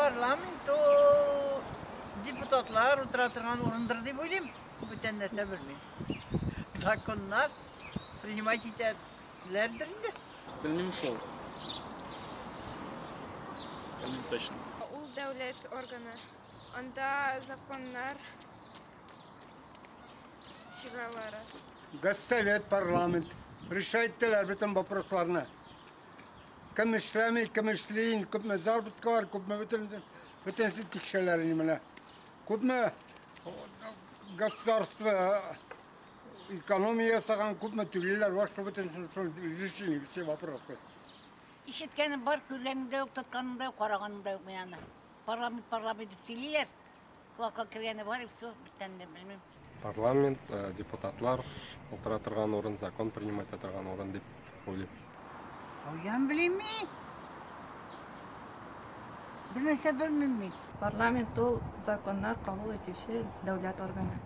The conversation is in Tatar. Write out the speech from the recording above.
Парламент ул депутатлар утыра торган урындыр дип уйлыйм. Бүтән нәрсә белмим. Законнар принимать итәләрдер инде. Белмим шул. Белмим точно. Ул дәүләт органы. Анда законнар чыгалар. Госсовет, парламент решает итәләр бөтен вопросларны. Кем эшләми, кем эшли, күпме заработка бар, күпме бөтен бөтенесе тикшерәләр инде менә. Күпме государство экономия ясаган, күпме түлиләр, вот шул бөтен шул решили все вопросы. Ишеткәнем бар, күргәнем дә юк, тотканым да юк, караганым да юк мин аны. Парламент, парламент дип сөйлиләр. Колакка кергәне бар, и все, бүтән дә белмим. Парламент, депутатлар утыра торган урын, закон принимать итә торган урын дип уйлыйм. Каян белим мин? Бер нәрсә белмим мин. Парламент ул законнар кабул итүче дәүләт органы.